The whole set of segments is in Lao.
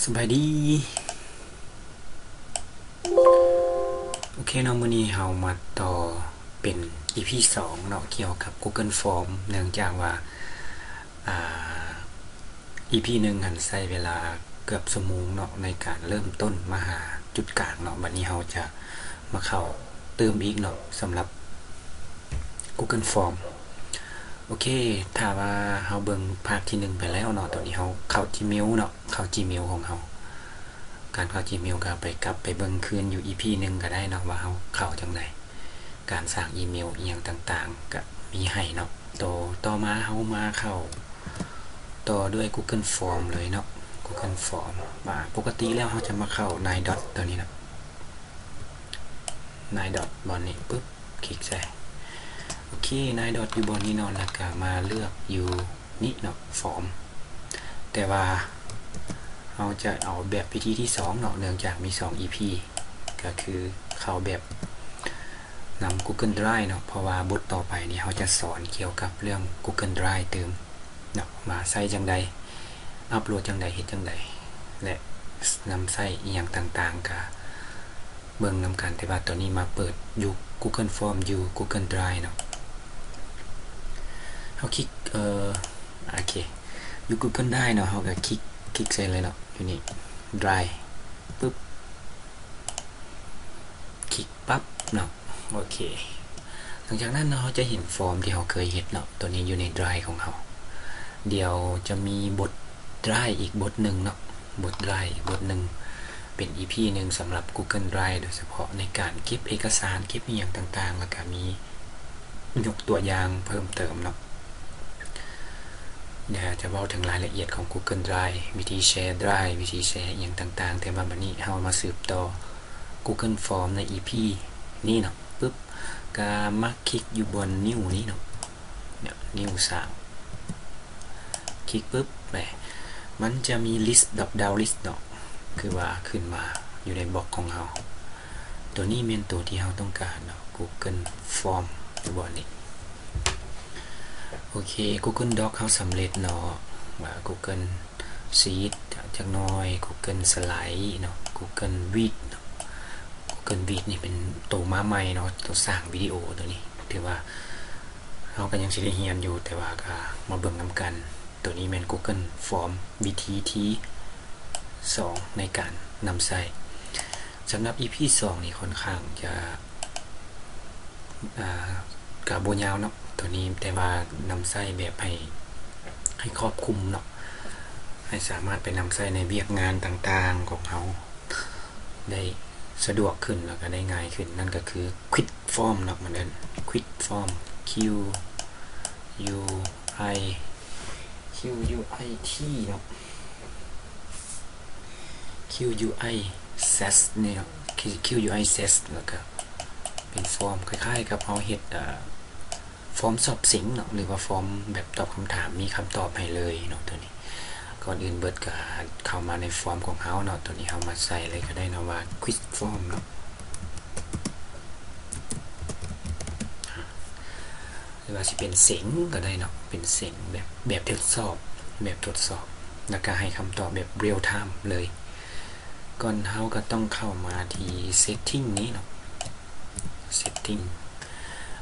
ສະບາຍດີ. ໂອເຄເນາະ, ມື້ນີ້ເຮົາມາຕໍ່ເປັນ ອີພີສອງເນາະ ກ່ຽວກັບ Google Form ເນື່ອງຈາກວ່າ ອ່າ ອີພີໜຶ່ງຫັ້ນໃຊ້ເວລາເກືອບຊົ່ວໂມງເນາະ ໃນການເລີ່ມຕົ້ນມາຫາຈຸດກາງເນາະ. ບັດນີ້ເຮົາຈະມາເຂົ້າຕື່ມອີກເນາະ ສຳລັບ Google Form. ໂອເຄ ຖ້າວ່າເຮົາເບິ່ງພາກທີໜຶ່ງໄປແລ້ວເນາະ, ຕອນນີ້ເຮົາເຂົ້າ Gmail ເນາະ, ເຂົ້າ Gmail ຂອງເຮົາ. ການເຂົ້າ Gmail ກໍໄປ ກັບໄປເບິ່ງຄືນຢູ່ ອີພີໜຶ່ງກໍໄດ້ເນາະ ວ່າເຮົາເຂົ້າຈັ່ງໃດ, ການສ້າງອີເມວອີ່ຫຍັງຕ່າງໆ ກໍມີໃຫ້ເນາະ. ໂຕຕໍ່ມາເຮົາມາເຂົ້າຕໍ່ດ້ວຍ Google Form ເລີຍເນາະ, Google Form. ອາ ປົກກະຕິແລ້ວເຮົາຈະມາເຂົ້າ Nine Dot ຕົວນີ້ເນາະ, Nine Dot ບ່ອນນີ້ປຶບ ຄລິກໃສ່. ໂອເຄ Nine Dot ຢູ່ບ່ອນນີ້ເນາະ, ແລ້ວກໍມາເລືອກຢູ່ນີ້ເນາະ Form. ແຕ່ວ່າເຮົາຈະເອົາແບບວິທີທີສອງເນາະ, ເນື່ອງຈາກມີສອງ ອີພີ ກໍຄືເຂົ້າແບບນຳ Google Drive ເນາະ, ເພາະວ່າບົດຕໍ່ໄປນີ້ເຮົາຈະສອນກ່ຽວກັບເລື່ອງ Google Drive ຕື່ມເນາະ, ວ່າໃຊ້ຈັ່ງໃດ, ອັບໂຫຼດຈັ່ງໃດ, ເຮັດຈັ່ງໃດ ແລະ ນຳໃຊ້ອີ່ຫຍັງຕ່າງໆ ກະເບິ່ງນຳກັນ. ແຕ່ວ່າຕອນນີ້ມາເປີດຢູ່ Google Form ຢູ່ Google Drive ເນາະ. ເຮົາຄລິກ ເອີ ໂອເຄ ຢູ່ Google Drive ເນາະ, ເຮົາກໍຄລິກ ຄລິກໃສ່ເລີຍເນາະ, ຢູ່ນີ້ Drive ປຶບ ຄລິກປັບເນາະ. ໂອເຄ ຫຼັງຈາກນັ້ນເນາະ ເຮົາຈະເຫັນຟອມທີ່ເຮົາເຄີຍເຮັດເນາະ, ຕົວນີ້ຢູ່ໃນ Drive ຂອງເຮົາ. ດຽວຈະມີບົດ Drive ອີກບົດໜຶ່ງເນາະ, ບົດ Drive ອີກບົດໜຶ່ງ ເປັນ ອີພີໜຶ່ງ ສຳລັບ Google Drive ໂດຍສະເພາະໃນການເກັບເອກະສານ, ເກັບອີ່ຫຍັງຕ່າງໆ, ແລ້ວກະມີຍົກຕົວຢ່າງເພີ່ມເຕີມເນາະ. ດຽວຈະເວົ້າເຖິງລາຍລະອຽດຂອງ Google Drive, ວິທີແຊ Drive, ວິທີແຊອີ່ຫຍັງຕ່າງໆ. ແຕ່ວ່າບັດນີ້ເຮົາມາສືບຕໍ່ Google Form ໃນ ອີພີ ນີ້ເນາະ, ປຶບ ກະມາຄລິກຢູ່ບ່ອນ New ນີ້ເນາະ, New ສ້າງ. ຄລິກປຶບ ແໝ ມັນຈະມີ list drop down list ເນາະ, ຄືວ່າຂຶ້ນມາຢູ່ໃນ box ຂອງເຮົາ. ຕົວນີ້ແມ່ນຕົວທີ່ເຮົາຕ້ອງການເນາະ, Google Form ຢູ່ບ່ອນນີ້. ໂອເຄ Google Doc ເຮົາສຳເລັດເນາະ, ວ່າ Google Sheet ຈັກໜ້ອຍ, Google Slide ເນາະ, Google Viz ເນາະ. Google Viz ນີ້ເປັນໂຕມາໃໝ່ເນາະ, ໂຕສ້າງວິດີໂອຕົວນີ້ ຖືວ່າເຮົາກໍຍັງຊິໄດ້ຮຽນຢູ່, ແຕ່ວ່າກໍມາເບິ່ງນຳກັນ. ຕົວນີ້ແມ່ນ Google Form ວິທີທີສອງໃນການນຳໃຊ້. ສຳລັບ ອີພີສອງນີ້ຄ່ອນຂ້າງຈະ ອ່າ ກະບໍ່ຍາວເນາະ ຕົວນີ້, ແຕ່ວ່ານຳໃຊ້ແບບໃຫ້ ໃຫ້ຄອບຄຸມເນາະ, ໃຫ້ສາມາດໄປນຳໃຊ້ໃນວຽກງານຕ່າງໆຂອງເຮົາໄດ້ສະດວກຂຶ້ນ ແລ້ວກະໄດ້ງ່າຍຂຶ້ນ, ນັ້ນກະຄື Quit Form ເນາະ, ມັນເອີ້ນ Quit Form, Q U I, Q U I T ເນາະ. ຄິວຢູໄອເຊັດ ນີ້ເນາະ ຄິວຢູໄອເຊັດ ແລ້ວກະເປັນຟອມຄ້າຍໆກັບເຮົາເຮັດ ເອີ ຟອມສອບເສັງເນາະ ຫຼືວ່າຟອມແບບຕອບຄຳຖາມ ມີຄຳຕອບໃຫ້ເລີຍເນາະ ຕົວນີ້. ກ່ອນອື່ນເບີດກະເຂົ້າມາໃນຟອມຂອງເຮົາເນາະ ຕົວນີ້ເຮົາມາໃສ່ເລີຍກະໄດ້ເນາະ ວ່າ Quiz Form ເນາະ. ຫຼືວ່າຊິເປັນເສັງກະໄດ້ເນາະ ເປັນເສັງແບບ ແບບທົດສອບ ແບບທົດສອບ ແລ້ວກະໃຫ້ຄຳຕອບແບບ real time ເລີຍ. ກ່ອນເຮົາກະຕ້ອງເຂົ້າມາທີ່ setting ນີ້ເນາະ setting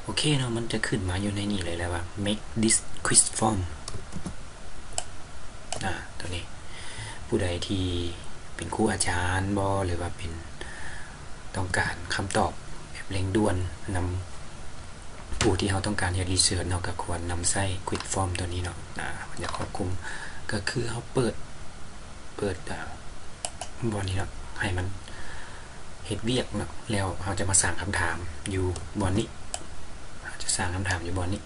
ໂອເຄເນາະ ມັນຈະຂຶ້ນມາຢູ່ໃນນີ້ເລີຍແຫຼະວ່າ make this quiz form ອາ ຕົວນີ້ ຜູ້ໃດທີ່ເປັນຄູອາຈານບໍ ຫຼືວ່າເປັນ ຕ້ອງການຄຳຕອບແບບເລັ່ງດ່ວນນຳຜູ້ທີ່ເຮົາຕ້ອງການເຮັດ research ເນາະ ກະຄວນນຳໃຊ້ Quiz Form ຕົວນີ້ເນາະ. ອາ ຢາກຄວບຄຸມ ກະຄືເຮົາເປີດ ເປີດ ອາ ບ່ອນນີ້ເນາະ ໃຫ້ມັນເຮັດວຽກເນາະ ແລ້ວເຮົາຈະມາສ້າງຄຳຖາມຢູ່ບ່ອນນີ້ ເຮົາຈະສ້າງຄຳຖາມຢູ່ບ່ອນນີ້.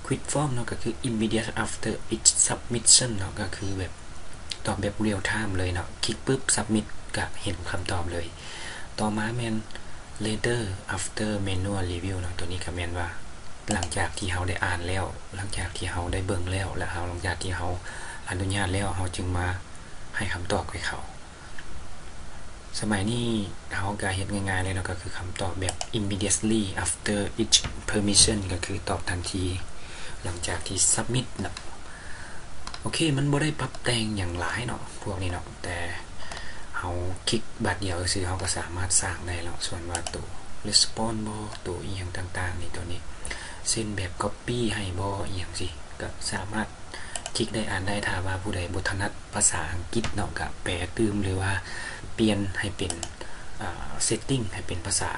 Quiz Form ເນາະ ກະຄື immediate after each submission ເນາະ ກະຄືແບບ ຕອບແບບ real time ເລີຍເນາະ ຄລິກປຶບ submit ກະເຫັນຄຳຕອບເລີຍ. ຕໍ່ມາແມ່ນ later after manual review ເນາະ ຕົວນີ້ກະແມ່ນວ່າ ຫຼັງຈາກທີ່ເຮົາໄດ້ອ່ານແລ້ວ ຫຼັງຈາກທີ່ເຮົາໄດ້ເບິ່ງແລ້ວ ແລະ ເຮົາ ຫຼັງຈາກທີ່ເຮົາອະນຸຍາດແລ້ວ ເຮົາຈຶ່ງມາໃຫ້ຄຳຕອບແກ່ເຂົາ. ສະໄໝນີ້ເຮົາກະເຮັດງ່າຍໆເລີຍເນາະ ກະຄືຄຳຕອບແບບ immediately after each permission ກະຄືຕອບທັນທີ ຫຼັງຈາກທີ່ submit ເນາະ. ໂອເຄ ມັນບໍ່ໄດ້ປັບແຕ່ງຫຍັງຫຼາຍເນາະ ພວກນີ້ເນາະ ແຕ່ເຮົາຄລິກບາດດຽວຊື່ໆ ເຮົາກໍສາມາດສ້າງໄດ້ແລ້ວ. ສ່ວນວ່າໂຕ response ບໍ ໂຕອີ່ຫຍັງຕ່າງໆ ນີ້ ໂຕນີ້ ເຊັ່ນແບບ copy ໃຫ້ບໍ ອີ່ຫຍັງຊີ້ ກໍສາມາດຄລິກໄດ້ ອ່ານໄດ້. ຖ້າວ່າຜູ້ໃດບໍ່ຖະໜັດພາສາອັງກິດເນາະ ກໍແປຕື່ມ ຫຼືວ່າປ່ຽນໃຫ້ເປັນ ອ່າ setting ໃຫ້ເປັນພາສາ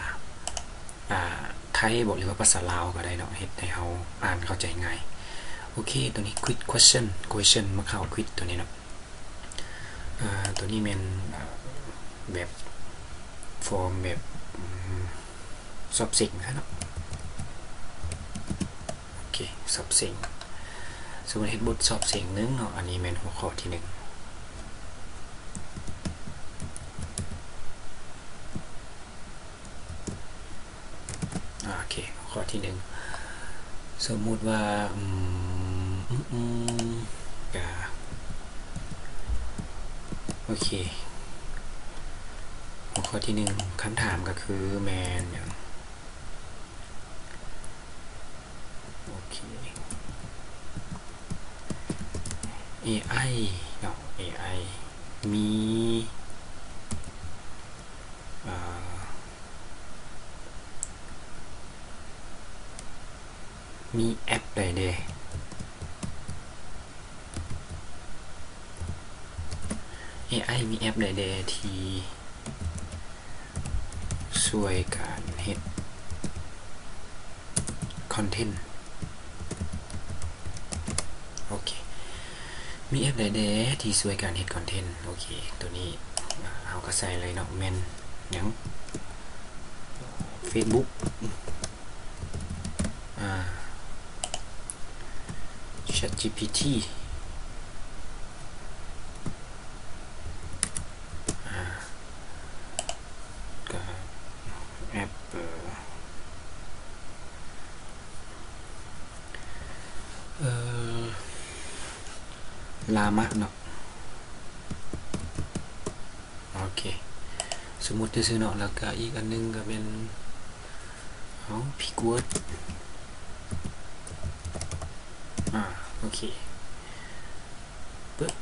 ອ່າ ໄທບໍ ຫຼືວ່າພາສາລາວກໍໄດ້ເນາະ ເຮັດໃຫ້ເຮົາອ່ານເຂົ້າໃຈງ່າຍ. ໂອເຄ ໂຕນີ້ quick question question ມາເຂົ້າ quick ໂຕນີ້ເນາະ. ອ່າ ໂຕນີ້ແມ່ນ ອ່າ ແບບ form ແບບ ອືມ ສອບເສັງເນາະ. ໂອເຄ ສອບເສັງ ສົມມຸດເຮັດບົດສອບເສັງໜຶ່ງເນາະ. ອັນນີ້ແມ່ນຫົວຂໍ້ທີໜຶ່ງ. ອາ ໂອເຄ ຂໍ້ທີໜຶ່ງ ສົມມຸດວ່າ ອືມ ອືມ ກະ ໂອເຄ ຫົວຂໍ້ທີໜຶ່ງ ຄຳຖາມກໍຄືແມ່ນຫຍັງ? ໂອເຄ ເອໄອເນາະ ເອໄອມີ ອ່າ ມີແອັບໃດແດ່? ເອໄອມີແອັບໃດແດ່ທີ່ຊ່ວຍການເຮັດຄອນເທັນ? ໂອເຄ ມີແອັບໃດແດ່ທີ່ຊ່ວຍການເຮັດຄອນເທັນ? ໂອເຄ ໂຕນີ້ ອ່າ ເຮົາກໍໃສ່ເລີຍເນາະ ແມ່ນຫຍັງ? ເຟສບຸກ ອ່າ ແຊັດຈີພີທີ ອ່າ ກະແອັບ ເອີ ເອີ ລາມາເນາະ. ໂອເຄ ສົມມຸດຊື່ໆເນາະ. ແລ້ວກະອີກອັນໜຶ່ງກະແມ່ນ ເອົາ ພິກເວີດ ອ່າ ໂອເຄ ປຶບ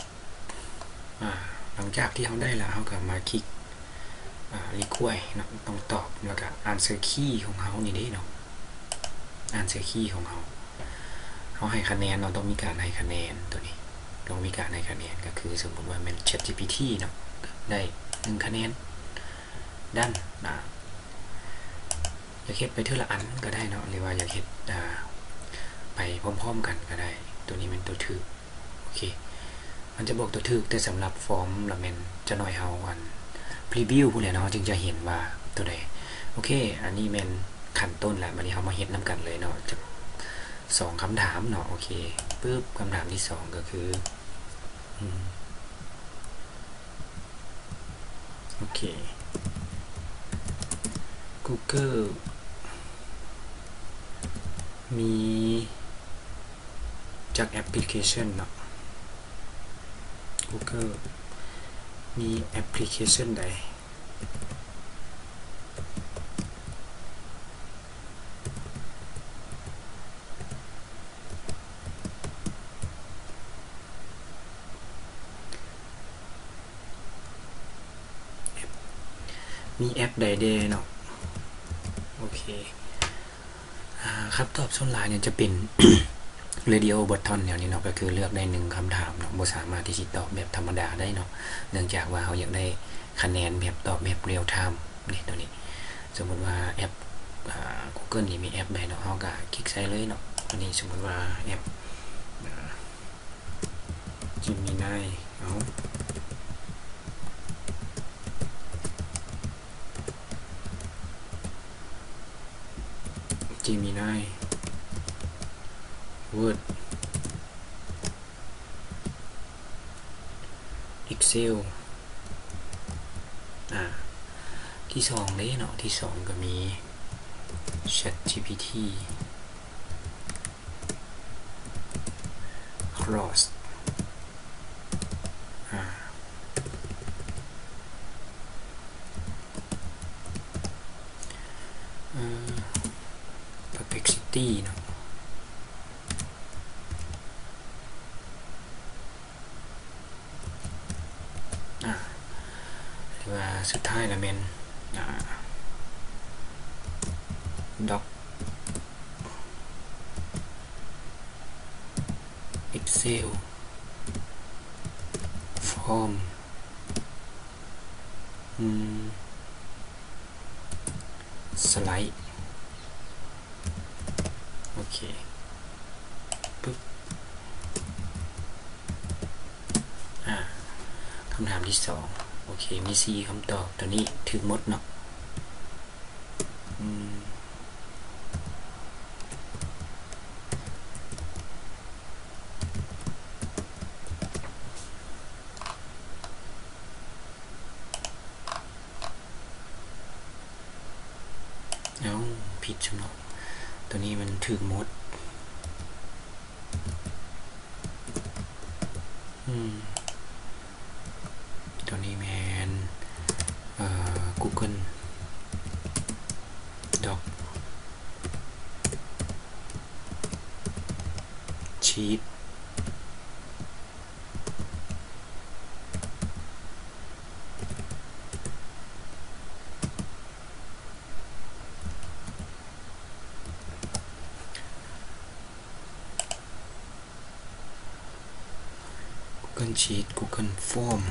ອ່າ ຫຼັງຈາກທີ່ເຮົາໄດ້ແລ້ວ ເຮົາກໍມາຄລິກ ອ່າ ຣີຄວຍເນາະ ຕ້ອງຕອບ ແລ້ວກໍແອັນເຊີຄີຂອງເຮົານີ້ເດ້ເນາະ ແອັນເຊີຄີຂອງເຮົາ ເຮົາໃຫ້ຄະແນນເນາະ ຕ້ອງມີການໃຫ້ຄະແນນໂຕນີ້ ຕ້ອງມີການໃຫ້ຄະແນນ ກໍຄືສົມມຸດວ່າແມ່ນແຊັດຈີພີທີເນາະ ໄດ້ໜຶ່ງຄະແນນ ດັນ ອ່າ ຢາກເຮັດໄປເທື່ອລະອັນກໍໄດ້ເນາະ ຫຼືວ່າຢາກເຮັດ ອ່າ ໄປພ້ອມໆກັນກໍໄດ້ ໂຕນີ້ແມ່ນໂຕຖືກ. ໂອເຄ ມັນຈະບອກໂຕຖືກ ແຕ່ສຳລັບຟອມລະແມ່ນຈະໜ້ອຍເຮົາອັນພຣີວິວພຸ້ນແຫຼະເນາະ ເຮົາຈຶ່ງຈະເຫັນວ່າໂຕໃດ. ໂອເຄ ອັນນີ້ແມ່ນຂັ້ນຕົ້ນລະ ບາດນີ້ເຮົາມາເຮັດນຳກັນເລີຍເນາະ ຈັກສອງຄຳຖາມເນາະ. ໂອເຄ ປຶບ ຄຳຖາມທີສອງກໍຄື ອືມ ໂອເຄ ກູເກີ້ມີຈັກແອັບພລິເຄຊັນເນາະ? ກູເກີ້ມີແອັບພລິເຄຊັນໃດ? ມີແອັບໃດແດ່ເນາະ? ໂອເຄ ອ່າ ຄຳຕອບສ່ວນຫຼາຍນີ້ຈະເປັນເຣດິໂອບັດທອນແນວນີ້ເນາະ ກໍຄືເລືອກໄດ້ໜຶ່ງຄຳຖາມເນາະ ບໍ່ສາມາດທີ່ຊິຕອບແບບທຳມະດາໄດ້ເນາະ ເນື່ອງຈາກວ່າເຮົາຢາກໄດ້ຄະແນນແບບຕອບແບບຣຽວທາມເດ້ ໂຕນີ້. ສົມມຸດວ່າແອັບ ອ່າ ກູເກີ້ນີ້ມີແອັບໃດເນາະ ເຮົາກໍຄລິກໃສ່ເລີຍເນາະ. ອັນນີ້ສົມມຸດວ່າແອັບ ອ່າ ເຈມິນາຍ ເອົາ ເຈມິນາຍ ເວີດ ເອັກເຊວ ອ່າ ທີສອງເດ້ເນາະ ທີສອງກໍມີແຊັດຈີພີທີ ຄຣອສ ອ່າ ເອີ ເພີເພັກຊິຕີເນາະ. ອາ ຫຼືວ່າສຸດທ້າຍລະແມ່ນ ອາ doc excel form ອືມ slide ໂອເຄ ປຶບ ອາ ຄຳຖາມທີສອງ ໂອເຄ ມີສີ່ຄຳຕອບ ໂຕນີ້ຖືກໝົດເນາະ ອືມ ເອົ້າ ຜິດຊະເນາະ ໂຕນີ້ມັນຖືກໝົດ ອືມ ໂຕນີ້ແມ່ນ ເອີ Google Doc Sheet Google Sheet Google Form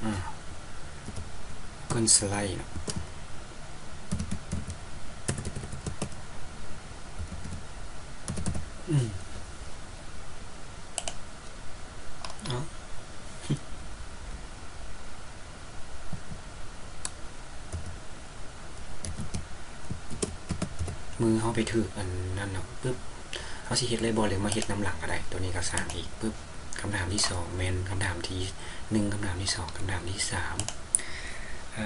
ອາ Google Slide ເນາະ ອືມ ເອົ້າ ມືເຮົາໄປຖືກອັນນັ້ນເນາະ ປຶບ ເຮົາຊິເຮັດເລີຍບໍ່ ຫຼືມາເຮັດນຳຫຼັງກໍໄດ້ ໂຕນີ້ກໍສ້າງອີກ ປຶບ ຄຳຖາມທີສອງແມ່ນຄຳຖາມທີໜຶ່ງ ຄຳຖາມທີສອງ ຄຳຖາມທີສາມ ເອີ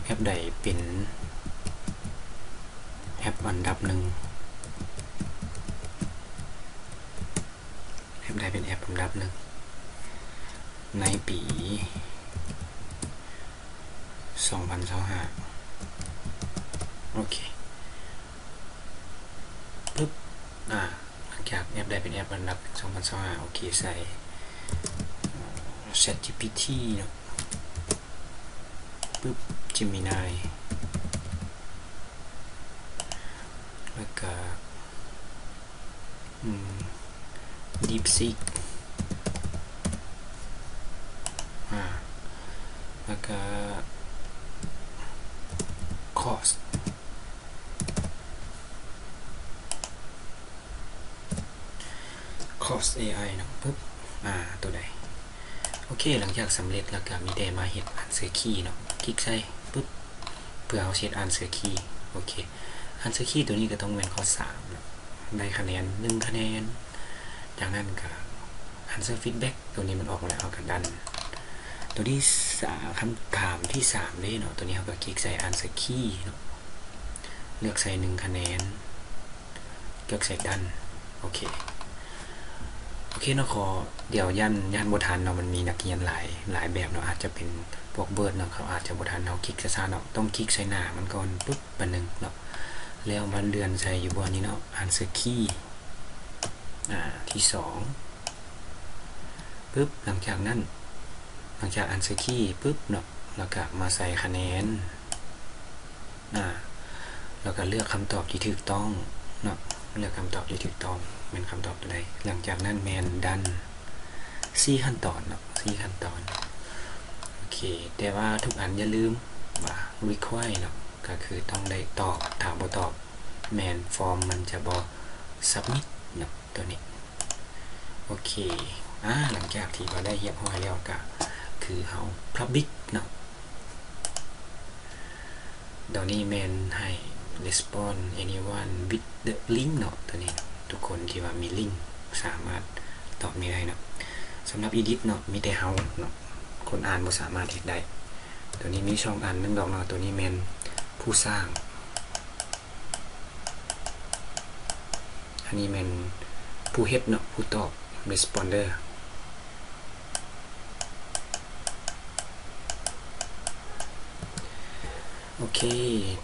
ແອັບໃດເປັນແອັບອັນດັບໜຶ່ງ? ແອັບໃດເປັນແອັບອັນດັບໜຶ່ງໃນປີສອງພັນຊາວຫ້າ? ໂອເຄ ປຶບ ອາ ຫຼັງຈາກແອັບໃດເປັນແອັບອັນດັບສອງພັນຊາວຫ້າ ໂອເຄ ໃສ່ ChatGPT ເນາະ ປຶບ Gemini ແລ້ວກະ ອືມ DeepSeek ອາ ແລ້ວກະ Claude Claude ເອໄອ ເນາະ ປຶບ ອາ ໂຕໃດ ໂອເຄ ຫຼັງຈາກສຳເລັດແລ້ວກະມີແຕ່ມາເຮັດ Answer Key ເນາະ ຄລິກໃສ່ ປຶບ ເພື່ອເຮົາຊິເຮັດ Answer Key ໂອເຄ Answer Key ໂຕນີ້ກໍຕ້ອງແມ່ນຂໍ້ສາມເນາະ ໄດ້ຄະແນນໜຶ່ງຄະແນນ ຈາກນັ້ນກະ Answer Feedback ໂຕນີ້ມັນອອກມາແລ້ວ ເຮົາກະ Done ໂຕທີສາມ ຄຳຖາມທີສາມເດ້ເນາະ ໂຕນີ້ເຮົາກະຄລິກໃສ່ Answer Key ເນາະ ເລືອກໃສ່ໜຶ່ງຄະແນນ ເລືອກໃສ່ Done ໂອເຄ ໂອເຄເນາະ ຂໍ ດຽວຢ້ານ ຢ້ານບໍ່ທັນເນາະ ມັນມີນັກຮຽນຫຼາຍ ຫຼາຍແບບເນາະ ອາດຈະເປັນພວກ Word ເນາະ ເຂົາອາດຈະບໍ່ທັນ ເຮົາຄລິກຊ້າໆເນາະ ຕ້ອງຄລິກໃສ່ໜ້າມັນກ່ອນ ປຶບ ບາດໜຶ່ງເນາະ ແລ້ວມາເລື່ອນໃສ່ຢູ່ບ່ອນນີ້ເນາະ Answer Key ອາ ທີສອງ ປຶບ ຫຼັງຈາກນັ້ນ ຫຼັງຈາກ Answer Key ປຶບເນາະ ແລ້ວກະມາໃສ່ຄະແນນ ອາ ແລ້ວກະເລືອກຄຳຕອບທີ່ຖືກຕ້ອງເນາະ ເລືອກຄຳຕອບທີ່ຖືກຕ້ອງ ແມ່ນຄຳຕອບໂຕໃດ ຫຼັງຈາກນັ້ນແມ່ນ Done ສີ່ຂັ້ນຕອນເນາະ ສີ່ຂັ້ນຕອນ ໂອເຄ ແຕ່ວ່າທຸກອັນຢ່າລືມວ່າ Require ເນາະ ກໍຄືຕ້ອງໄດ້ຕອບ ຖ້າບໍ່ຕອບ ແມ່ນຟອມມັນຈະບໍ່ Submit ເນາະ ໂຕນີ້ ໂອເຄ ອາ ຫຼັງຈາກທີ່ວ່າໄດ້ຮຽບຮ້ອຍແລ້ວ ກະຄືເຮົາ Publish ເນາະ ໂຕນີ້ແມ່ນໃຫ້ Respond anyone with the link ເນາະ ໂຕນີ້ ທຸກຄົນທີ່ວ່າມີລິ້ງສາມາດຕອບນີ້ໄດ້ເນາະ ສຳລັບ Edit ເນາະ ມີແຕ່ເຮົາເນາະ ຄົນອ່ານບໍ່ສາມາດເຮັດໄດ້ ໂຕນີ້ມີສອງອັນ ໜຶ່ງດອກເນາະ ໂຕນີ້ແມ່ນຜູ້ສ້າງ ອັນນີ້ແມ່ນຜູ້ເຮັດເນາະ ຜູ້ຕອບ Responder ໂອເຄ ເຄ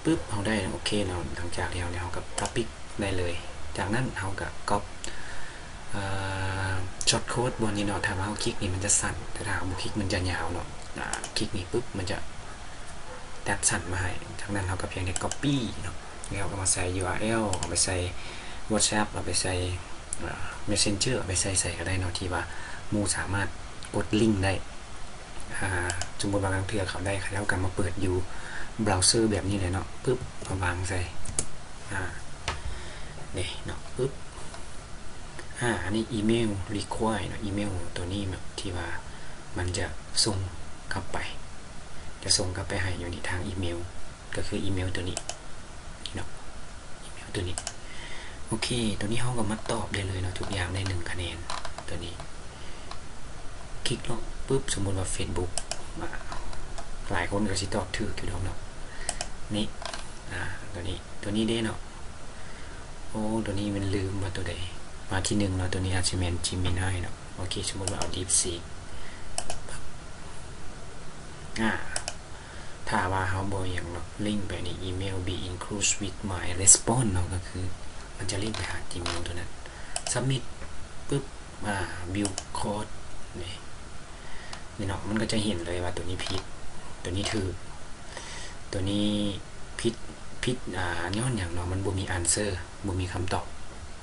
ປຶບ ເຮົາໄດ້ ໂອເຄເນາະ. ຫຼັງຈາກທີ່ເຮົາ ເຮົາກໍ publish ໄດ້ເລີຍ. ຈາກນັ້ນເຮົາກໍ copy ເອີ short code ບ່ອນນີ້ເນາະ. ຖ້າວ່າເຮົາຄລິກນີ້ມັນຈະສັ້ນ, ແຕ່ຖ້າເຮົາບໍ່ຄລິກມັນຈະຍາວເນາະ. ອາ ຄລິກນີ້ປຶບ ມັນຈະຕັດສັ້ນມາໃຫ້. ຈາກນັ້ນເຮົາກໍພຽງແຕ່ copy ເນາະ, ແລ້ວເຮົາກໍມາໃສ່ URL ເອົາໄປໃສ່ WhatsApp ເອົາໄປໃສ່ ເອີ Messenger ເອົາໄປໃສ່ໃສກໍໄດ້ເນາະ ທີ່ວ່າໝູ່ສາມາດກົດລິ້ງໄດ້. ອາ ສົມມຸດວ່າບາງເທື່ອເຂົາໄດ້ແລ້ວກໍມາເປີດຢູ່ browser ແບບນີ້ແຫຼະເນາະ. ປຶບ ມາວາງໃສ່ ອາ ນີ້ເນາະ. ປຶບ ອາ ອັນນີ້ email require ເນາະ, email ຕົວນີ້ທີ່ວ່າມັນຈະສົ່ງກັບໄປ ຈະສົ່ງກັບໄປໃຫ້ຢູ່ນີ້ທາງອີເມວ ກໍຄືອີເມວຕົວນີ້ເນາະ, ອີເມວຕົວນີ້. ໂອເຄ ຕົວນີ້ເຮົາກໍມາຕອບໄດ້ເລີຍເນາະ, ທຸກຢ່າງໄດ້ໜຶ່ງຄະແນນ. ຕົວນີ້ຄລິກເນາະ ປຶບ ສົມມຸດວ່າ Facebook ອາ ຫຼາຍຄົນກໍຊິຕອບຖືກຢູ່ດອກເນາະ. ນີ້ ອາ ຕົວນີ້ ຕົວນີ້ເດ້ເນາະ. ໂອ້ ຕົວນີ້ແມ່ນລືມວ່າຕົວໃດມາທີໜຶ່ງເນາະ, ຕົວນີ້ອາດຊິແມ່ນ Gemini ເນາະ. ໂອເຄ ສົມມຸດວ່າເອົາ DeepSeek ອາ ຖ້າວ່າເຮົາບໍ່ຫຍັງເນາະ ລິ້ງໄປນີ້ email be included with my response ເນາະ, ກໍຄືມັນຈະລິ້ງໄປຫາ Gmail ຕົວນັ້ນ. Submit ປຶບ ອາ view code ນີ້ ນີ້ເນາະ, ມັນກໍຈະເຫັນເລີຍວ່າຕົວນີ້ຜິດ ຕົວນີ້ຖືກ ຕົວນີ້ຜິດ ຜິດ ອາ ຍ້ອນຫຍັງເນາະ, ມັນບໍ່ມີ answer ບໍ່ມີຄຳຕອບ.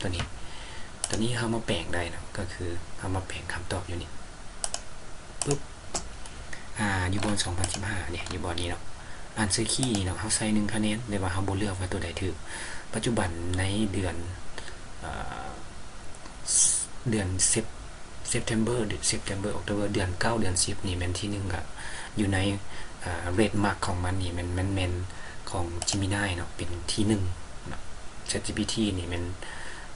ຕົວນີ້ ຕົວນີ້ເຮົາມາແປງໄດ້ເນາະ, ກໍຄືເຮົາມາແປງຄຳຕອບຢູ່ນີ້ ປຶບ ອາ ຢູ່ບ່ອນສອງພັນສິບຫ້ານີ້ ຢູ່ບ່ອນນີ້ເນາະ, answer key ນີ້ເນາະ, ເຮົາໃສ່ໜຶ່ງຄະແນນ ແຕ່ວ່າເຮົາບໍ່ເລືອກວ່າຕົວໃດຖືກ. ປັດຈຸບັນໃນເດືອນ ເອີ ເດືອນ Sep- September September October ເດືອນເກົ້າ ເດືອນສິບນີ້ແມ່ນທີໜຶ່ງ ກໍຢູ່ໃນ ເອີ red mark ຂອງມັນນີ້ແມ່ນ ແມ່ນ ແມ່ນຂອງ Gemini ເນາະ ເປັນທີໜຶ່ງເນາະ. ChatGPT ນີ້ແມ່ນ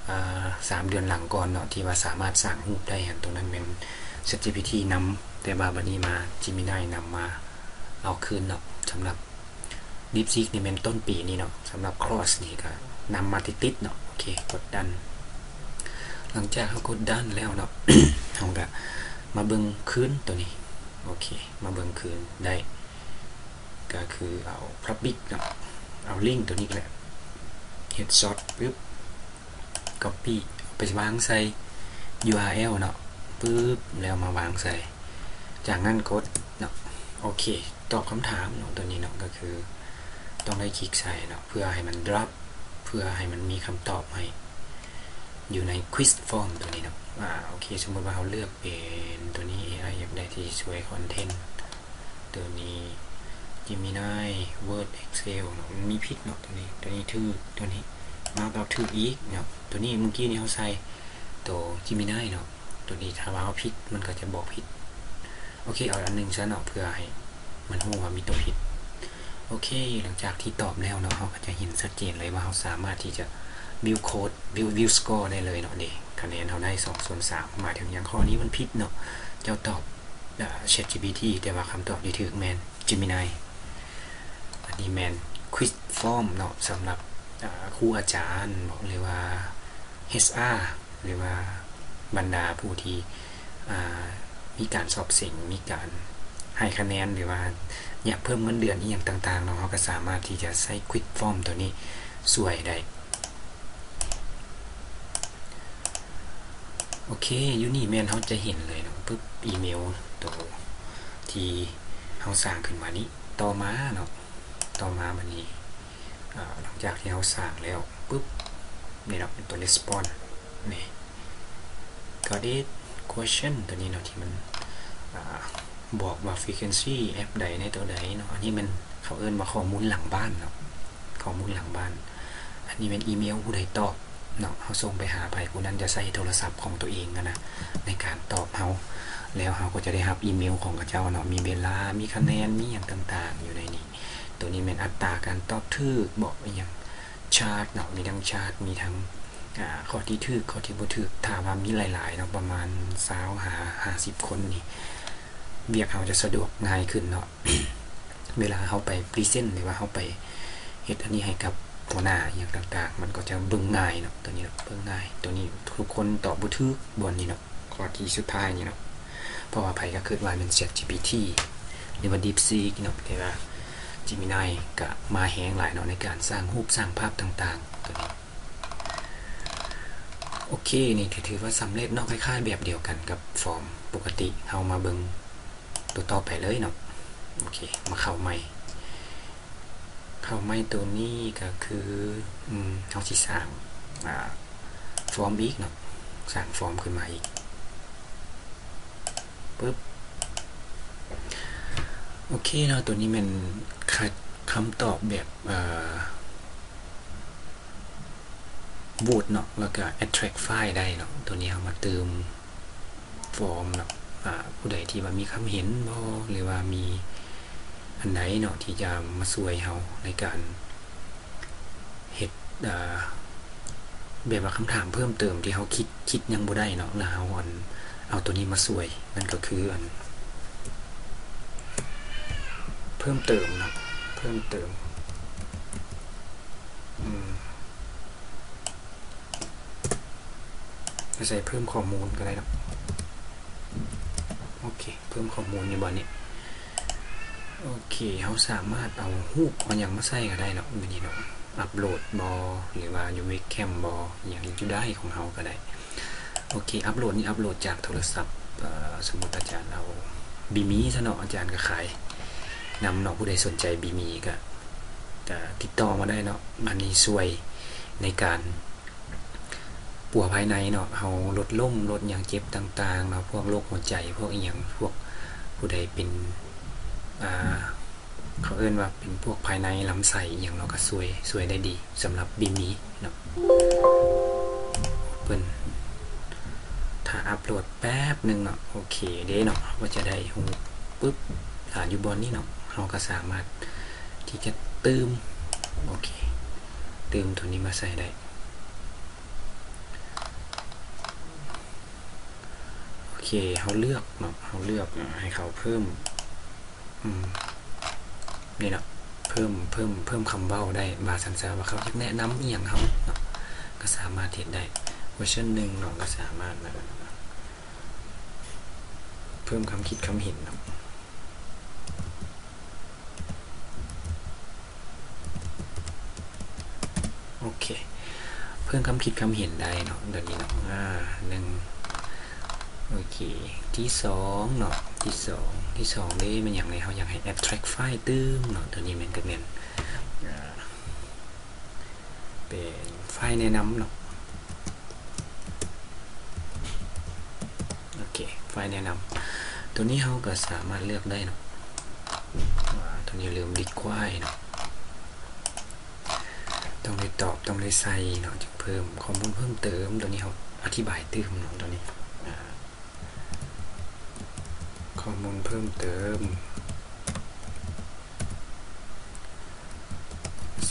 ເອີ ສາມເດືອນຫຼັງກ່ອນເນາະ ທີ່ວ່າສາມາດສ້າງຮູບໄດ້ຫັ້ນ, ຕົງນັ້ນແມ່ນ ChatGPT ນຳ, ແຕ່ວ່າບັດນີ້ມາ Gemini ນຳມາເອົາຄືນເນາະ. ສຳລັບ DeepSeek ນີ້ແມ່ນຕົ້ນປີນີ້ເນາະ, ສຳລັບ Claude ນີ້ກໍນຳມາຕິດໆເນາະ. ໂອເຄ ກົດ done. ຫຼັງຈາກເຮົາກົດ done ແລ້ວເນາະ ເຮົາກໍມາເບິ່ງຄືນຕົວນີ້. ໂອເຄ ມາເບິ່ງຄືນໄດ້ ກໍຄືເອົາ public ເນາະ, ເອົາລິ້ງຕົວນີ້ແຫຼະ ເຮັດ short ປຶບ copy ໄປວາງໃສ່ URL ເນາະ ປຶບ ແລ້ວມາວາງໃສ່. ຈາກນັ້ນກົດເນາະ ໂອເຄ ຕອບຄຳຖາມເນາະ ຕົວນີ້ເນາະ ກໍຄືຕ້ອງໄດ້ຄລິກໃສ່ເນາະ ເພື່ອໃຫ້ມັນ drop ເພື່ອໃຫ້ມັນມີຄຳຕອບໃຫ້ຢູ່ໃນ quick form ຕົວນີ້ເນາະ. ອາ ໂອເຄ ສົມມຸດວ່າເຮົາເລືອກເປັນຕົວນີ້ ເອໄອ ຢາກໄດ້ທີ່ຊ່ວຍ content ຕົວນີ້ Gemini Word Excel ເນາະ ມັນມີຜິດເນາະ ຕົວນີ້ ຕົວນີ້ຖືກ ຕົວນີ້ມາຕອບຖືກອີກເນາະ. ຕົວນີ້ມື້ກີ້ນີ້ເຮົາໃສ່ຕົວ Gemini ເນາະ, ຕົວນີ້ຖ້າວ່າເຮົາຜິດ ມັນກໍຈະບອກຜິດ. ໂອເຄ ເອົາອັນໜຶ່ງຊະເນາະ ເພື່ອໃຫ້ມັນຮູ້ວ່າມີຕົວຜິດ. ໂອເຄ ຫຼັງຈາກທີ່ຕອບແລ້ວເນາະ ເຮົາກໍຈະເຫັນຊັດເຈນເລີຍວ່າເຮົາສາມາດທີ່ຈະ view code view view score ໄດ້ເລີຍເນາະ. ເດ ຄະແນນເຮົາໄດ້ສອງສ່ວນສາມ ໝາຍເຖິງຫຍັງ? ຂໍ້ນີ້ມັນຜິດເນາະ ເຈົ້າຕອບ ເອີ ChatGPT ແຕ່ວ່າຄຳຕອບທີ່ຖືກແມ່ນ Gemini. ອັນນີ້ແມ່ນ quick form ເນາະ ສຳລັບ ເອີ ຄູອາຈານເນາະ ຫຼືວ່າ ເອຊອາ ຫຼືວ່າບັນດາຜູ້ທີ່ ເອີ ມີການສອບເສັງ ມີການໃຫ້ຄະແນນ ຫຼືວ່າຢາກເພີ່ມເງິນເດືອນອີ່ຫຍັງຕ່າງໆເນາະ, ເຮົາກໍສາມາດທີ່ຈະໃຊ້ quick form ຕົວນີ້ຊ່ວຍໄດ້. ໂອເຄ ຢູ່ນີ້ແມ່ນເຮົາຈະເຫັນເລີຍເນາະ ປຶບ ອີເມວໂຕທີ່ເຮົາສ້າງຂຶ້ນມານີ້. ຕໍ່ມາເນາະ ຕໍ່ມາບັດນີ້ ອາ ຫຼັງຈາກທີ່ເຮົາສ້າງແລ້ວປຶບ ນີ້ເນາະ ເປັນຕົວ response ນີ້ got it question ຕົວນີ້ເນາະ ທີ່ມັນ ອາ ບອກວ່າ frequency ແອັບໃດໃນຕົວໃດເນາະ. ອັນນີ້ແມ່ນເຂົາເອີ້ນວ່າຂໍ້ມູນຫຼັງບ້ານເນາະ ຂໍ້ມູນຫຼັງບ້ານ. ອັນນີ້ແມ່ນອີເມວຜູ້ໃດຕອບເນາະ ເຮົາສົ່ງໄປຫາໃຜ ຜູ້ນັ້ນຈະໃຊ້ໂທລະສັບຂອງຕົວເອງຫັ້ນນະ ໃນການຕອບເຮົາ ແລ້ວເຮົາກໍຈະໄດ້ຮັບອີເມວຂອງເຂົາເຈົ້າເນາະ ມີເວລາ ມີຄະແນນ ມີຫຍັງຕ່າງໆຢູ່ໃນນີ້. ຕົວນີ້ແມ່ນອັດຕາການຕອບຖືກເບາະ ອີ່ຫຍັງ chart ເນາະ ມີທັງ chart ມີທັງ ອາ ຂໍ້ທີ່ຖືກ ຂໍ້ທີ່ບໍ່ຖືກ. ຖ້າວ່າມີຫຼາຍໆເນາະ ປະມານຊາວຫາຫ້າສິບຄົນນີ້ ວຽກເຮົາຈະສະດວກງ່າຍຂຶ້ນເນາະ ເວລາເຮົາໄປ present ຫຼືວ່າເຮົາໄປເຮັດອັນນີ້ໃຫ້ກັບຫົວໜ້າອີ່ຫຍັງຕ່າງໆ ມັນກໍຈະເບິ່ງງ່າຍເນາະ. ຕົວນີ້ເນາະ ເບິ່ງງ່າຍ ຕົວນີ້ທຸກຄົນຕອບບໍ່ຖືກ ບ່ອນນີ້ເນາະ ຂໍ້ທີ່ສຸດທ້າຍນີ້ເນາະ ເພາະວ່າໃຜກໍຄິດວ່າແມ່ນ ChatGPT ຫຼືວ່າ DeepSeek ເນາະ ແຕ່ວ່າ Gemini ກະມາແຮງຫຼາຍເນາະ ໃນການສ້າງຮູບສ້າງພາບຕ່າງໆ ຕົວນີ້. ໂອເຄ ນີ້ກະຖືວ່າສຳເລັດເນາະ ຄ້າຍໆແບບດຽວກັນກັບຟອມປົກກະຕິ. ເຮົາມາເບິ່ງຕົວຕໍ່ໄປເລີຍເນາະ. ໂອເຄ ມາເຂົ້າໃໝ່ ເຂົ້າໃໝ່ ຕົວນີ້ກະຄື ອືມ ເຮົາຊິສ້າງ ອາ ຟອມອີກເນາະ ສ້າງຟອມຂຶ້ນມາອີກ. ປຶບ ໂອເຄເນາະ ຕົວນີ້ແມ່ນ ຄະ ຄຳຕອບແບບ ເອີ ໂຫວດເນາະ ແລ້ວກະ attract file ໄດ້ເນາະ. ຕົວນີ້ເຮົາມາຕື່ມຟອມເນາະ ອາ ຜູ້ໃດທີ່ວ່າມີຄຳເຫັນບໍ່ ຫຼືວ່າມີອັນໃດເນາະ ທີ່ຈະມາຊ່ວຍເຮົາໃນການ ເຮັດ ເອີ ແບບວ່າຄຳຖາມເພີ່ມເຕີມທີ່ເຮົາຄິດ ຄິດຫຍັງບໍ່ໄດ້ເນາະ ແລ້ວເຮົາ ອັນ ເອົາຕົວນີ້ມາຊ່ວຍ ນັ້ນກໍຄື ອັນ ເພີ່ມເຕີມເນາະ ເພີ່ມເຕີມ ອືມ ໃສ່ເພີ່ມຂໍ້ມູນກໍໄດ້ເນາະ. ໂອເຄ ເພີ່ມຂໍ້ມູນຢູ່ບ່ອນນີ້. ໂອເຄ ເຮົາສາມາດເອົາຮູບເອົາຫຍັງມາໃສ່ກໍໄດ້ເນາະ ແບບນີ້ເນາະ ອັບໂຫຼດບໍ່ ຫຼືວ່າຢູ່ເວັບແຄມບໍ່ ຫຍັງຢູ່ໄດຂອງເຮົາກໍໄດ້. ໂອເຄ ອັບໂຫຼດນີ້ອັບໂຫຼດຈາກໂທລະສັບ ເອີ ສົມມຸດອາຈານເອົາບີມີຊະເນາະ ອາຈານກໍຂາຍນຳເນາະ ຜູ້ໃດສົນໃຈບີມີກໍ ກໍຕິດຕໍ່ມາໄດ້ເນາະ ອັນນີ້ຊ່ວຍໃນການ ປົວພາຍໃນເນາະ ເຮົາລົດລົ້ມ ລົດຫຍັງເຈັບຕ່າງໆເນາະ ພວກໂລກຫົວໃຈ ພວກອີ່ຫຍັງ ພວກຜູ້ໃດເປັນ ອ່າ ເຂົາເອີ້ນວ່າເປັນພວກພາຍໃນລຳໄສ້ອີ່ຫຍັງເນາະ ກໍຊ່ວຍ ຊ່ວຍໄດ້ດີສຳລັບບີມີເນາະ. ເພິ່ນ ຖ້າອັບໂຫຼດແປັບໜຶ່ງເນາະ. ໂອເຄເດ້ເນາະ ເຮົາກໍຈະໄດ້ຮູບປຶບ ຖ້າຢູ່ບ່ອນນີ້ເນາະ ເຮົາກໍສາມາດທີ່ຈະຕື່ມ ໂອເຄ ຕື່ມຕົວນີ້ມາໃສ່ໄດ້. ໂອເຄ ເຮົາເລືອກເນາະ ເຮົາເລືອກໃຫ້ເຂົາເພີ່ມ ອືມ ນີ້ເນາະ ເພີ່ມ ເພີ່ມ ເພີ່ມຄຳເວົ້າໄດ້ ວ່າຊັ້ນຊະ ວ່າເຂົາຢາກແນະນຳອີ່ຫຍັງເຮົາເນາະ ກໍສາມາດເຮັດໄດ້. ເວີຊັນໜຶ່ງເນາະ ກໍສາມາດ ເພີ່ມຄຳຄິດຄຳເຫັນເນາະ. ໂອເຄ ເພີ່ມຄຳຄິດຄຳເຫັນໄດ້ເນາະ ແບບນີ້ເນາະ ອາ ໜຶ່ງ ໂອເຄ ທີສອງເນາະ ທີສອງ ທີສອງເດ້ ແມ່ນຫຍັງເດ ເຮົາຢາກໃຫ້ attract file ຕື່ມເນາະ ຕົວນີ້ແມ່ນ ກໍແມ່ນ ອາ ເປັນຟາຍແນະນຳເນາະ ໂອເຄ ຟາຍແນະນຳ ຕົວນີ້ເຮົາກໍສາມາດເລືອກໄດ້ເນາະ ຕົວນີ້ເລີ່ມ require ເນາະ ຕ້ອງໄດ້ຕອບ ຕ້ອງໄດ້ໃສ່ເນາະ ຈຶ່ງເພີ່ມຂໍ້ມູນເພີ່ມເຕີມ ຕົວນີ້ເຮົາອະທິບາຍຕື່ມເນາະ ຕົວນີ້ ອາ ຂໍ້ມູນເພີ່ມເຕີມ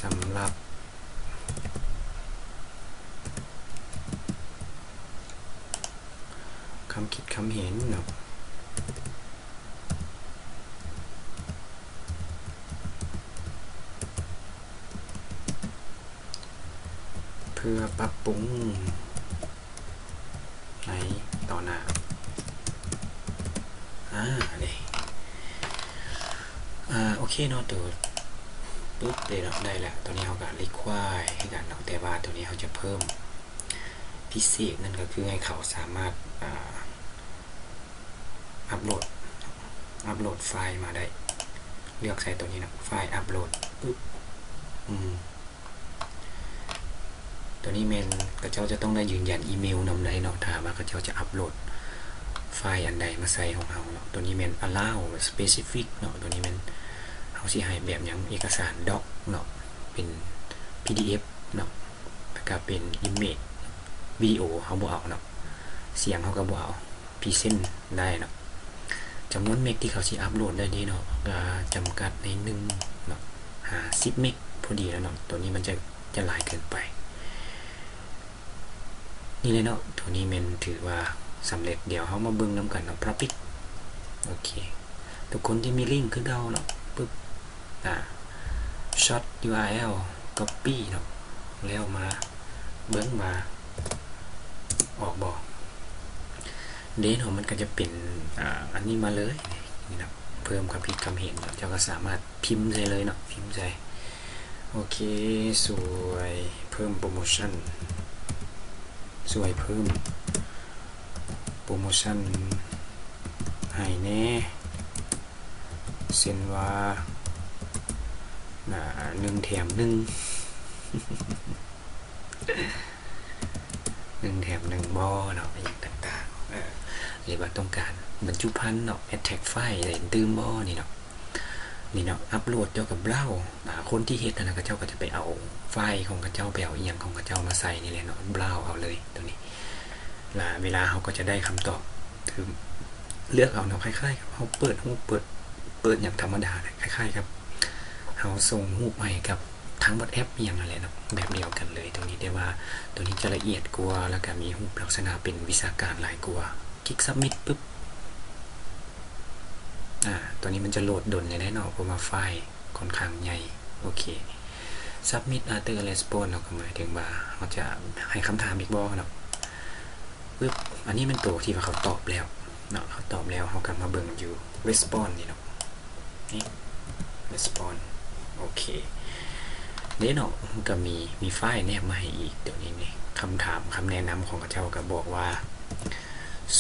ສຳລັບຄຳຄິດຄຳເຫັນເນາະ ເພື່ອປັບປຸງ ໃນຕໍ່ໜ້າ ອາ ນີ້ ອາ ໂອເຄເນາະ ໂຕ ປຶບ ເດເນາະ ໄດ້ແລ້ວ ໂຕນີ້ເຮົາກໍ require ຄືກັນເນາະ ແຕ່ວ່າໂຕນີ້ເຮົາຈະເພີ່ມພິເສດ ນັ້ນກໍຄືໃຫ້ເຂົາສາມາດ ອາ ອັບໂຫຼດ ອັບໂຫຼດໄຟລ໌ມາໄດ້ ເລືອກໃສ່ໂຕນີ້ເນາະ ໄຟລ໌ອັບໂຫຼດ ປຶບ ອືມ ຕົວນີ້ແມ່ນເຂົາເຈົ້າຈະຕ້ອງໄດ້ຢືນຢັນອີເມວນຳໄດ້ເນາະ ຖ້າວ່າເຂົາເຈົ້າຈະອັບໂຫຼດໄຟລ໌ອັນໃດມາໃສ່ຂອງເຮົາເນາະ. ຕົວນີ້ແມ່ນ allow specific ເນາະ, ຕົວນີ້ແມ່ນເຮົາຊິໃຫ້ແບບຫຍັງ ເອກະສານ doc ເນາະ, ເປັນ PDF ເນາະ, ແລ້ວກະເປັນ image ວິດີໂອເຮົາບໍ່ເອົາເນາະ, ສຽງເຮົາກໍບໍ່ເອົາ, present ໄດ້ເນາະ. ຈຳນວນເມັກທີ່ເຂົາຊິອັບໂຫຼດໄດ້ນີ້ເນາະ ກໍຈຳກັດໃນໜຶ່ງເນາະ ຫາສິບເມັກພໍດີແລ້ວເນາະ, ຕົວນີ້ມັນຈະ ຈະຫຼາຍເກີນໄປ. ນີ້ແຫຼະເນາະ ຕົວນີ້ແມ່ນຖືວ່າສຳເລັດ. ດຽວເຮົາມາເບິ່ງນຳກັນເນາະ Public ໂອເຄ ທຸກຄົນຈະມີລິ້ງຄືເກົ່າເນາະ ປຶບ ອາ Short URL Copy ເນາະ ແລ້ວມາເບິ່ງວ່າອອກບໍ່. ເດເນາະ ມັນກໍຈະເປັນ ອາ ອັນນີ້ມາເລີຍ ນີ້ເນາະ ເພີ່ມຄຳຄິດຄຳເຫັນເນາະ ເຈົ້າກໍສາມາດພິມໃສ່ເລີຍເນາະ ພິມໃສ່ ໂອເຄ ຊ່ວຍເພີ່ມໂປຣໂມຊັນ ຊ່ວຍເພີ່ມໂປຣໂມຊັນໃຫ້ແດ່ ເຊັ່ນວ່າ ໜຶ່ງແຖມໜຶ່ງ ໜຶ່ງແຖມໜຶ່ງບໍ່ເນາະ ອີ່ຫຍັງຕ່າງໆ ເອີ ຫຼືວ່າຕ້ອງການບັນຈຸພັນເນາະ ແອັດແທັກໄຟລ໌ ໄດ້ຕື່ມບໍ່ນີ້ເນາະ ນີ້ເນາະ ອັບໂຫຼດ ເຈົ້າກໍບຣາວ ອາ ຄົນທີ່ເຮັດຫັ້ນນະ ເຂົາເຈົ້າກໍຈະໄປເອົາໄຟລ໌ຂອງເຂົາເຈົ້າ ໄປເອົາອີ່ຫຍັງຂອງເຂົາເຈົ້າມາໃສ່ນີ້ແຫຼະເນາະ ບຣາວເອົາເລີຍໂຕນີ້ ລະເວລາເຮົາກໍຈະໄດ້ຄຳຕອບ ຄືເລືອກເອົາເນາະ ຄ້າຍໆກັບເຮົາເປີດຮູບ ເປີດ ເປີດຫຍັງທຳມະດາ ຄ້າຍໆກັບເຮົາສົ່ງຮູບໃຫ້ກັບ ທາງວັອດແອັບອີ່ຫຍັງຫັ້ນແຫຼະເນາະ ແບບດຽວກັນເລີຍໂຕນີ້ ແຕ່ວ່າໂຕນີ້ຈະລະອຽດກວ່າ ແລ້ວກະມີຮູບລັກສະນະເປັນວິຊາການຫຼາຍກວ່າ ຄລິກຊັບມິດປຶບ ອາ ໂຕນີ້ມັນຈະໂຫຼດດົນແດ່ເນາະ ເພາະວ່າໄຟລ໌ຄ່ອນຂ້າງໃຫຍ່ ໂອເຄ ຊັບມິດອາເຕີເຣສປອນເນາະ ກໍໝາຍເຖິງວ່າເຮົາຈະໃຫ້ຄຳຖາມອີກບໍ່ເນາະ ປຶບ ອັນນີ້ແມ່ນໂຕທີ່ວ່າເຂົາຕອບແລ້ວເນາະ ເຂົາຕອບແລ້ວ ເຮົາກໍມາເບິ່ງຢູ່ເຣສປອນນີ້ເນາະ ນີ້ ເຣສປອນ ໂອເຄ ເດ້ເນາະ ມັນກໍມີ ມີໄຟລ໌ແນບມາໃຫ້ອີກ ໂຕນີ້ນີ້ ຄຳຖາມ ຄຳແນະນຳຂອງເຂົາເຈົ້າກໍບອກວ່າ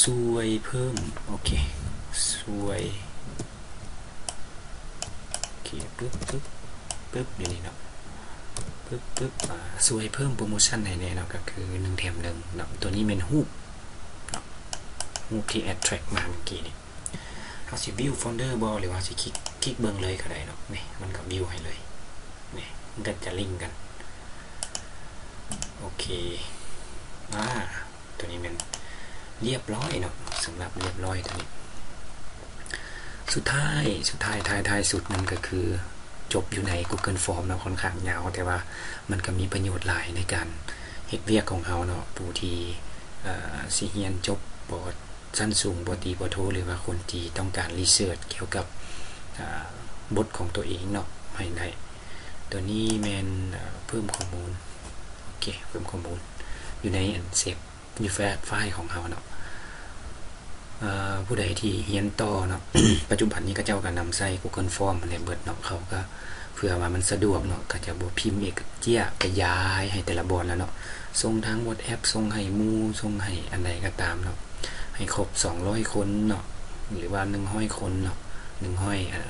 ຊ່ວຍເພີ່ມ ໂອເຄ ຊ່ວຍ ໂອເຄ ປຶບ ປຶບ ປຶບ ຢູ່ນີ້ເນາະ ປຶບ ປຶບ ອາ ຊ່ວຍເພີ່ມໂປຣໂມຊັນໃຫ້ແດ່ເນາະ ກໍຄືໜຶ່ງແຖມໜຶ່ງເນາະ ໂຕນີ້ແມ່ນຮູບເນາະ ຮູບທີ່ແອັດແທຣັກມາເມື່ອກີ້ນີ້ ເຮົາຊິວິວໂຟນເດີບໍ່ ຫຼືວ່າຊິຄລິກ ຄລິກເບິ່ງເລີຍກໍໄດ້ເນາະ ນີ້ ມັນກໍວິວໃຫ້ເລີຍ ນີ້ ມັນກໍຈະລິງກັນ ໂອເຄ ອາ ໂຕນີ້ແມ່ນລຽບຮ້ອຍເນາະ ສຳລັບລຽບຮ້ອຍໂຕນີ້ ສຸດທ້າຍ ສຸດທ້າຍ ທ້າຍ ທ້າຍສຸດນັ້ນກໍຄືຈົບຢູ່ໃນກູເກີນຟອມເນາະ ຄ່ອນຂ້າງຍາວ ແຕ່ວ່າມັນກໍມີປະໂຫຍດຫຼາຍໃນການເຮັດວຽກຂອງເຮົາເນາະ ຜູ້ທີ່ ເອີ ຊິຮຽນຈົບ ປ ຊັ້ນສູງ ປໍຕີ ປໍໂທ ຫຼືວ່າຄົນທີ່ຕ້ອງການຣີເສີດກ່ຽວກັບ ອາ ບົດຂອງຕົວເອງເນາະ ໃຫ້ໄດ້ ໂຕນີ້ແມ່ນ ເອີ ເພີ່ມຂໍ້ມູນ ໂອເຄ ເພີ່ມຂໍ້ມູນ ຢູ່ໃນອັນເຊບ ຢູ່ແຟ້ ໄຟລ໌ຂອງເຮົາເນາະ ເອີ ຜູ້ໃດທີ່ຮຽນຕໍ່ເນາະ ປັດຈຸບັນນີ້ເຂົາເຈົ້າກໍນຳໃຊ້ກູເກີນຟອມຫັ້ນແຫຼະເບິດເນາະ ເຂົາກໍ ເພື່ອວ່າມັນສະດວກເນາະ ກໍຈະບໍ່ພິມເອກເຈ້ຍ ຂະຫຍາຍໃຫ້ແຕ່ລະບ່ອນແລ້ວເນາະ ສົ່ງທາງວັອດແອັບ ສົ່ງໃຫ້ໝູ່ ສົ່ງໃຫ້ອັນໃດກໍຕາມເນາະ ໃຫ້ຄົບສອງຮ້ອຍຄົນເນາະ ຫຼືວ່າໜຶ່ງຮ້ອຍຄົນເນາະ ໜຶ່ງຮ້ອຍ ເອີ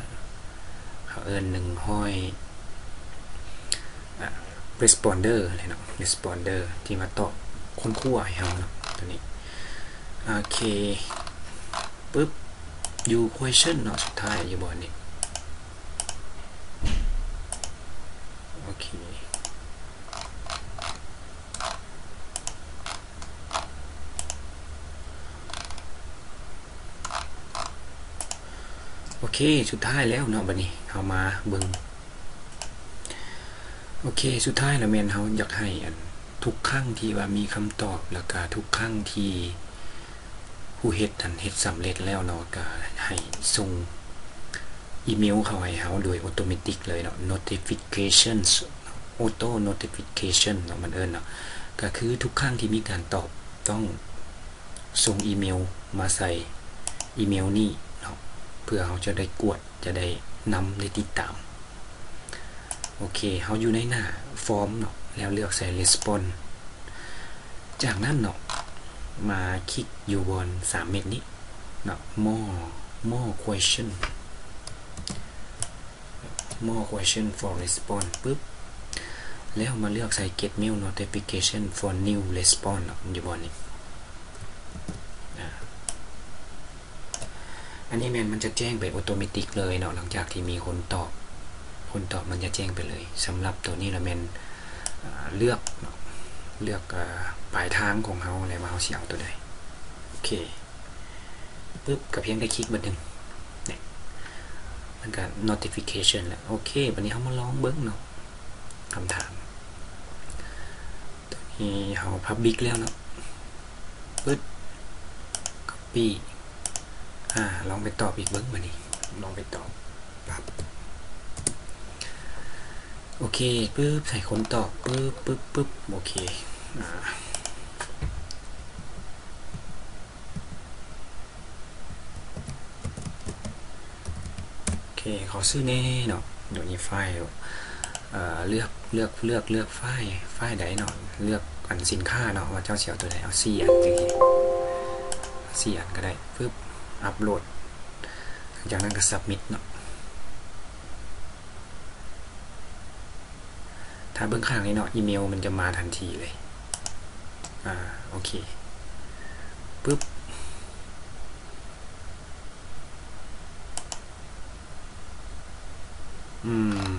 ເຂົາເອີ້ນໜຶ່ງຮ້ອຍ ອາ ເຣສປອນເດີຫັ້ນແຫຼະເນາະ ເຣສປອນເດີທີ່ມາຕອບຄົ້ນຄວ້າໃຫ້ເຮົາເນາະ ໂຕນີ້ ໂອເຄ ປຶບ ຢູ່ຄວຽຊັນເນາະ ສຸດທ້າຍຢູ່ບ່ອນນີ້ ໂອເຄ ໂອເຄ ສຸດທ້າຍແລ້ວເນາະ ບັດນີ້ເຮົາມາເບິ່ງ ໂອເຄ ສຸດທ້າຍແລ້ວແມ່ນເຮົາຢາກໃຫ້ ອັນ ທຸກຄັ້ງທີ່ວ່າມີຄຳຕອບ ແລ້ວກະທຸກຄັ້ງທີ່ຜູ້ເຮັດຫັ້ນເຮັດສຳເລັດແລ້ວເນາະ ກະໃຫ້ສົ່ງອີເມວເຂົ້າໃຫ້ເຮົາໂດຍໂອໂຕເມຕິກເລີຍເນາະ ໂນຕິຟິເຄຊັນ ອໍໂຕ້ໂນຕິຟິເຄຊັນເນາະ ມັນເອີ້ນເນາະ ກະຄືທຸກຄັ້ງທີ່ມີການຕອບ ຕ້ອງສົ່ງອີເມວມາໃສ່ອີເມວນີ້ເນາະ ເພື່ອເຮົາຈະໄດ້ກວດ ຈະໄດ້ນຳ ໄດ້ຕິດຕາມ ໂອເຄ ເຮົາຢູ່ໃນໜ້າຟອມເນາະ ແລ້ວເລືອກໃສ່ເຣສປອນ ຈາກນັ້ນເນາະ ມາຄລິກຢູ່ບ່ອນສາມເມັດນີ້ເນາະ ໂມ ໂມຄວຽຊັນ ໂມຄວຽຊັນຟໍເຣສປອນ ປຶບ ແລ້ວມາເລືອກໃສ່ເກັດເມວໂນຕິຟິເຄຊັນຟໍນິວເຣສປອນເນາະ ຢູ່ບ່ອນນີ້ ອາ ອັນນີ້ແມ່ນມັນຈະແຈ້ງໄປໂອໂຕເມຕິກເລີຍເນາະ ຫຼັງຈາກທີ່ມີຄົນຕອບ ຄົນຕອບມັນຈະແຈ້ງໄປເລີຍ ສຳລັບໂຕນີ້ລະແມ່ນ ອາ ເລືອກເນາະ ເລືອກ ອາ ປາຍທາງຂອງເຮົາແຫຼະວ່າເຮົາຊິເອົາໂຕໃດ ໂອເຄ ປຶບ ກໍພຽງແຕ່ຄລິກບາດໜຶ່ງ ນີ້ ມັນກໍໂນຕິຟິເຄຊັນແລ້ວ ໂອເຄ ບາດນີ້ເຮົາມາລອງເບິ່ງເນາະ ຄຳຖາມ ໂຕນີ້ເຮົາພັບບລິກແລ້ວເນາະ ປຶບ ກັອບປີ້ ອາ ລອງໄປຕອບອີກເບິ່ງບາດນີ້ ລອງໄປຕອບ ປັບ ໂອເຄ ປຶບ ໃຫ້ຄົນຕອບ ປຶບ ປຶບ ປຶບ ໂອເຄ ອາ. ເອີ ຂໍຊື່ແດ່ເນາະ ໂດຍນີ້ໄຟລ໌ ເອີ ເລືອກ ເລືອກ ເລືອກ ເລືອກໄຟລ໌ ໄຟລ໌ໃດເນາະ ເລືອກອັນສິນຄ້າເນາະ ວ່າເຈົ້າຊິເອົາຕົວໃດ ເອົາສີ່ອັນຈັ່ງຊີ້ ສີ່ອັນກໍໄດ້ ປຶບ ອັບໂຫຼດ ຫຼັງຈາກນັ້ນກໍຊັບມິດເນາະ. ຖ້າເບິ່ງຂ້າງນີ້ເນາະ ອີເມວມັນຈະມາທັນທີເລີຍ ອາ ໂອເຄ ປຶບ ອືມ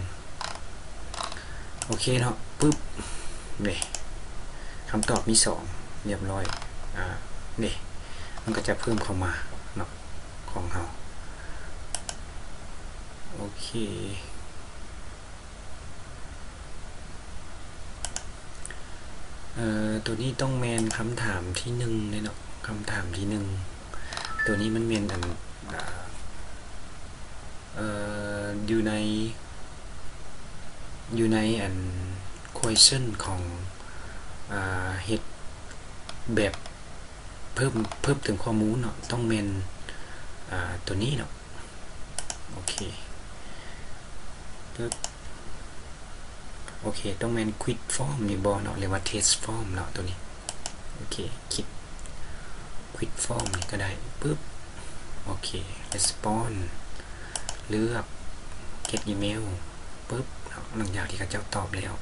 ໂອເຄເນາະ ປຶບ ນີ້ ຄຳຕອບມີສອງ ຮຽບຮ້ອຍ ອາ ນີ້ ມັນກໍຈະເພີ່ມເຂົ້າມາເນາະ ຂອງເຮົາ ໂອເຄ. ເອີ ໂຕນີ້ຕ້ອງແມ່ນຄຳຖາມທີໜຶ່ງເດ້ເນາະ ຄຳຖາມທີໜຶ່ງ ໂຕນີ້ມັນແມ່ນອັນ ເອີ ຢູ່ໃນ ຢູ່ໃນອັນ question ຂອງ ອາ ເຮັດແບບ ເພີ່ມ ເພີ່ມເຕີມຂໍ້ມູນເນາະ ຕ້ອງແມ່ນ ອາ ໂຕນີ້ເນາະ ໂອເຄ ປຶບ ໂອເຄ ຕ້ອງແມ່ນ quit form ນີ້ບໍ່ເນາະ ຫຼືວ່າ test form ເນາະ ໂຕນີ້ ໂອເຄ ຄລິກ quit form ນີ້ກໍໄດ້ ປຶບ ໂອເຄ respond ເລືອກ get email ປຶບເນາະ ຫຼັງຈາກທີ່ເຂົາເຈົ້າຕອບແລ້ວ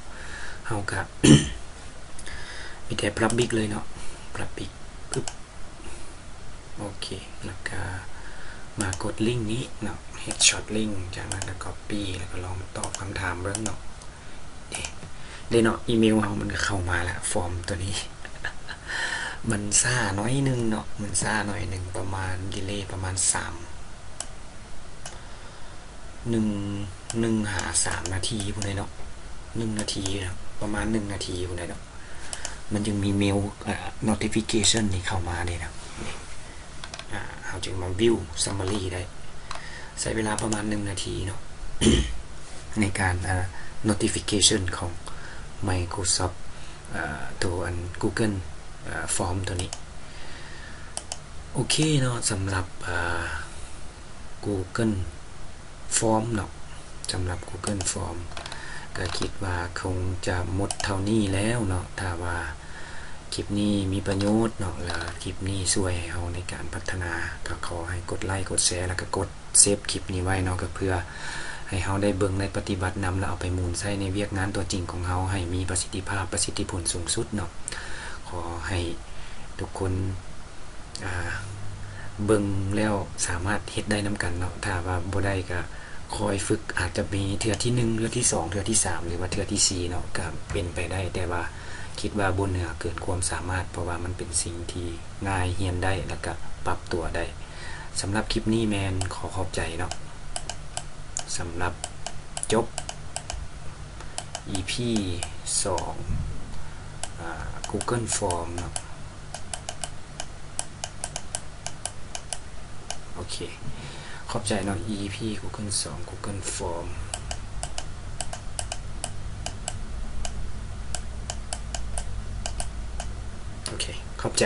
ເຮົາກໍ ມີແຕ່ publish ເລີຍເນາະ publish ປຶບ ໂອເຄ ແລ້ວກະມາກົດລິ້ງນີ້ເນາະ ເຮັດ short link ຈາກນັ້ນກະ copy ແລ້ວກະລອງຕອບຄຳຖາມເບິ່ງເນາະ ເດ້ ເດ້ເນາະ ອີເມວເຮົາມັນກະເຂົ້າມາແລ້ວ ຟອມໂຕນີ້ ມັນຊ້າໜ້ອຍໜຶ່ງເນາະ ມັນຊ້າໜ້ອຍໜຶ່ງ ປະມານ delay ປະມານສາມ ໜຶ່ງ ໜຶ່ງຫາສາມນາທີພຸ້ນໃດເນາະ ໜຶ່ງນາທີເນາະ ປະມານໜຶ່ງນາທີພຸ້ນໃດເນາະ ມັນຈຶ່ງມີເມວ ເອີ notification ນີ້ເຂົ້າມາເດ້ນະ ອາ ເຮົາຈຶ່ງມາ view summary ໄດ້ ໃຊ້ເວລາປະມານໜຶ່ງນາທີເນາະ ໃນການ ອາ notification ຂອງ Microsoft ອາ ໂຕອັນ Google ອາ Form ໂຕນີ້ ໂອເຄເນາະ ສຳລັບ ອາ Google Form ເນາະ ສຳລັບ Google Form ກໍຄິດວ່າຄົງຈະໝົດເທົ່ານີ້ແລ້ວເນາະ ຖ້າວ່າຄລິບນີ້ມີປະໂຫຍດເນາະ ແລະ ຄລິບນີ້ຊ່ວຍໃຫ້ເຮົາໃນການພັດທະນາ ກໍຂໍໃຫ້ກົດໄລ ກົດແຊ ແລະ ກໍກົດ save ຄລິບນີ້ໄວ້ເນາະ ກໍເພື່ອໃຫ້ເຮົາໄດ້ເບິ່ງ ໄດ້ປະຕິບັດນຳ ແລະ ເອົາໄປໝູນໃຊ້ໃນວຽກງານຕົວຈິງຂອງເຮົາ ໃຫ້ມີປະສິດທິພາບ ປະສິດທິຜົນສູງສຸດເນາະ. ຂໍໃຫ້ທຸກຄົນ ອ່າ ເບິ່ງແລ້ວສາມາດເຮັດໄດ້ນຳກັນເນາະ. ຖ້າວ່າບໍ່ໄດ້ກໍຄ່ອຍຝຶກ ອາດຈະມີເທື່ອທີໜຶ່ງ ເທື່ອທີສອງ ເທື່ອທີສາມ ຫຼືວ່າເທື່ອທີສີ່ເນາະ ກໍເປັນໄປໄດ້ ແຕ່ວ່າຄິດວ່າບໍ່ເໜືອເກີນຄວາມສາມາດ ເພາະວ່າມັນເປັນສິ່ງທີ່ງ່າຍ ຮຽນໄດ້ ແລ້ວກໍປັບຕົວໄດ້. ສຳລັບຄລິບນີ້ແມ່ນຂໍຂອບໃຈເນາະ ສຳລັບຈົບອີພີສອງ ອ່າ Google Form ເນາະ. ໂອເຄ ຂອບໃຈເນາະ ອີພີ Google ສອງ Google Form. ໂອເຄ ຂອບໃຈ.